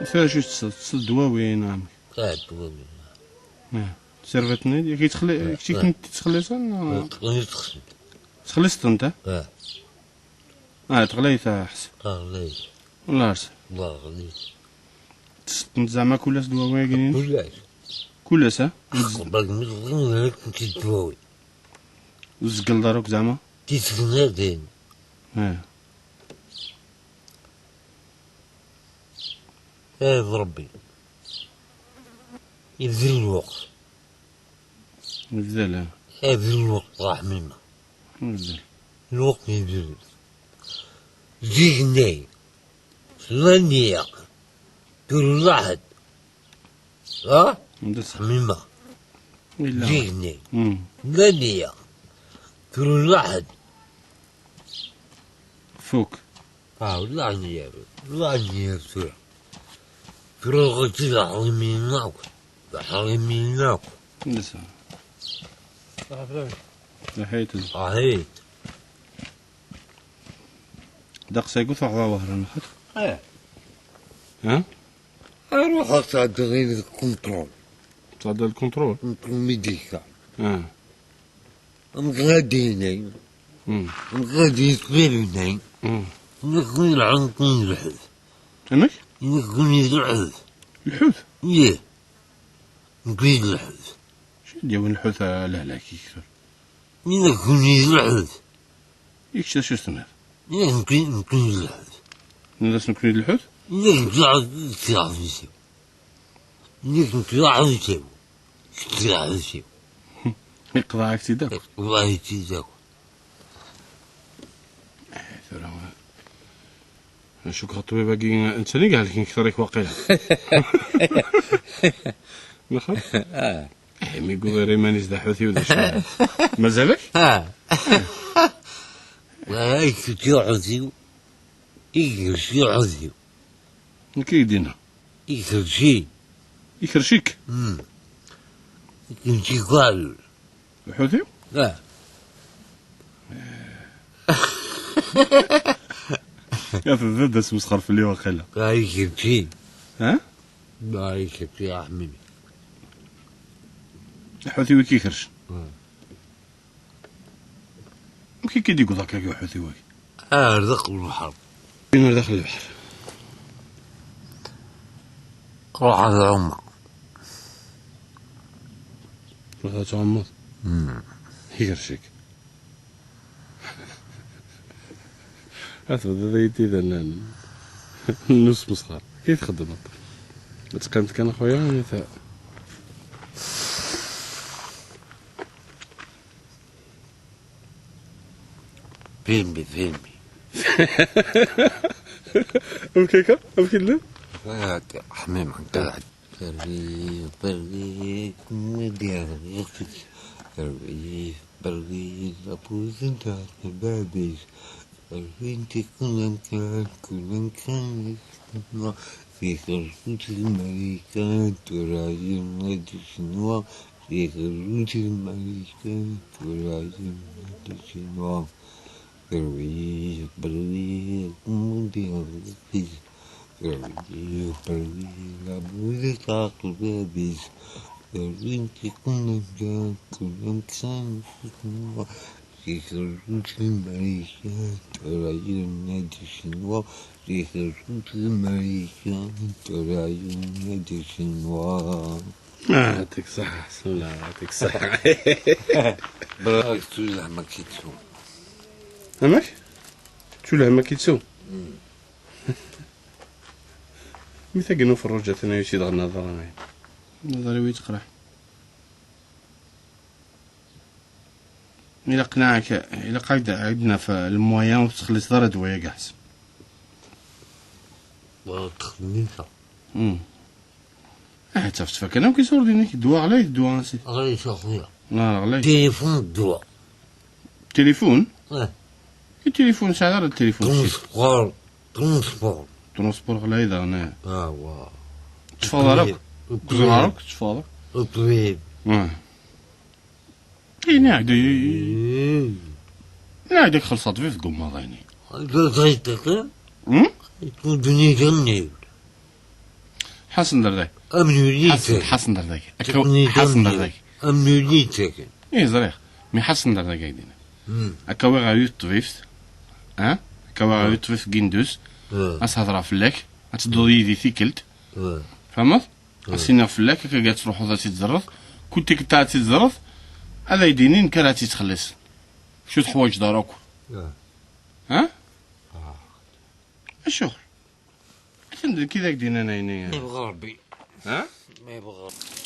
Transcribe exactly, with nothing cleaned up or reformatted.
Tura acu tettesseḍ? Tettesseḍ ddwawi, neɣ amek? Ah, ddwawi. Ah. Sirviṭ-nni, yak yettxelli-, Ah, kečč i ah. tent-yettxelliṣen, neɣ? Ah, ttxelliṣ-, ttxelliṣ. Txelliṣ-tent, ah? Ah. Ah, teɣlayet, ah, ḥseb. Ah, ɣlayet. Wallah ḥseb. Wallah ɣlayet. Tettesseḍ-tent zeɛma kul ass ddwawi-agi-nni? Kul ass. Kul ass, ah? Qbel mi ẓrin ɣlayet ddwawi. Ur tzeggleḍ ara akk zeɛma? Tisegnatin. Ah. Ay d Ṛebbi. Yebdel lweqt. Yebdel, ah. Yebdel lweqt, ṛaḥmima. Yebdel. Lweqt yebdel. Zik-nni, tella nniya. Tura laḥed. Ha? Yebdel. Ṛaḥmima. Yella. Zik-nni. Mm. Tella nniya. Tura laḥed. Fuk. Ah, ulaɣ nniya, ulaɣ nniya tura. Tura ɣici d aḥrimi-inu akk. D aḥrimi-inu akk. Nsa. Ahit. Ahit. Daqs-agi ur truḥeḍ ara Wehran, axaṭer? Eh. Ha? Aruḥ ad tɛeddiḍ i lkuntrul. Tɛeddiḍ lkuntrul? Kuntrul médical. Ah. Amek ara d-yini? Hmm. Amek ara d-yini? Hmm. Nekk yelḥun kun lḥut. Amek? Nekk kun lḥut. Lḥut? Ih. Nekk d lḥut. Acu d-yawin lḥut, a lehlak-ik? Nekk kun lḥut. I kečč d acu s-tenniḍ? Nekk, nekk d lḥut. Tenniḍ-as nekk d lḥut? Nekk d lḥut. Nekk d lḥut. Nekk d lḥut. Yeqḍeɛ-ak-tt-id akk. Yeqḍeɛ-ak-tt-id akk. Eh, tura, cukkeɣ ṭṭbib-agi netta i ihelken kter-ik waqila. Nexer? Ah. Eh, mi yuɣ ara iman-is d aḥutiw d acu? Mazal-ak? Ah. Wa, ikerci aḥutiw. Ikerci aḥutiw. Nekk i k-d-yenna. Ikerci. Ikerci-k? Hmm. Ikerci-k waɛlul. Lḥut-iw? Ah. Ya tebda-d asmesxer fell-i waqila. Ah, ikerci. Ha? Ah, ikerci, a ḥmimi. Lḥut-iw i k-ikercen. Hmm. Amek i k-id-yewweḍ akka uḥutiw-agi? Ar daxel lbeḥr. Ar daxel lbeḥr. Ruḥ ad ɛummeɣ. Ruḥ ad tɛummeḍ? Hmm. Ikerci-k. Ad tebdiḍ-iyi-d idan n usmesxer. Amek i txeddmeḍ? Ad teqqimeḍ kan a xuya, ata. Filmi, filmi. Amek akka? Amek yella? Ḥmim, ḥmim. Berri, berri, ma d-yerɣ yiɣef-is. Berri, berri, la puzzenta, berri, berri, nti kul amkan, kul amkan, fi xerṣut Marikan, tura yemma-d Ccinwa, fi xerṣut Marikan, tura yemma-d Ccinwa. Berwi, berwi, mundi berwi, berwi, la boude taqbabis, berwi, tikuna jan, kunam san, tikuna, tikrut Marikan, tura yemma-d Ccinwa, tikrut Marikan, tura yemma-d Ccinwa. Ah, يعطيك الصحة، بسم الله، يعطيك الصحة. Bɣiɣ ad k-ttulleɣ ma k-ittu. Amek? Tculha ma k-ittu? Mm. Mi tagi n uferruǧ atan ay usi dɣa naḍer. Naḍer-iw yettqraḥ. Ilaq nɛak, ilaq ad, ad naf le moyen ur tettxelliṣeḍ ara ddwa-agi ḥseb. Wa txedmem ta. Hmm. Ah, ttaf ttfakan akk isurdiyen-ik, ddwa ɣlayet, ddwa ansi. Ɣlayet a xuya. Ah, ɣlayet. Tilifun ddwa. Tilifun? Eh. I tilifun, sɛiɣ ara tilifun. Transport. Transport. Transport ɣlay daɣen, eh. Ah, wa. Teffɣeḍ ara akk. Ṭṭbib. Ẓuhar akk teffɣeḍ akk. Ṭṭbib. Ah. Ini-ak-d, ini-ak-d xelṣeɣ ṭṭbib deg ummaḍ-ini. Hmm? Ḥasen Derdagi. Amnuli Ḥasen, Ḥasen Derdagi. Akka, Ḥasen Derdagi. Amnuli Ḥasen Derdagi. Ih, ẓriɣ. Mi Ḥasen Derdagi ay d-yenna. Akka wiɣ ɣer yiwet teṭbibt. Ha? Akka wiɣ ɣer yiwet teṭbibt n Yindus. Ad s-hedreɣ fell-ak. Ad tedduḍ yid-i tikkelt. Tfehmeḍ? Ad s-iniɣ fell-ak, akka ad truḥeḍ ad tt-id-ẓreḍ. Kul tikkelt ad tt-id-ẓreḍ, ad ay-d-inin nekk ara tt-yettxellisen. Acu teḥwaǧeḍ ara akk? Ha? Acuɣer? Atan d nekk i d ak-d-yennan ayen i Ma yebɣa Rebbi. Ha? Ma yebɣa Rebbi.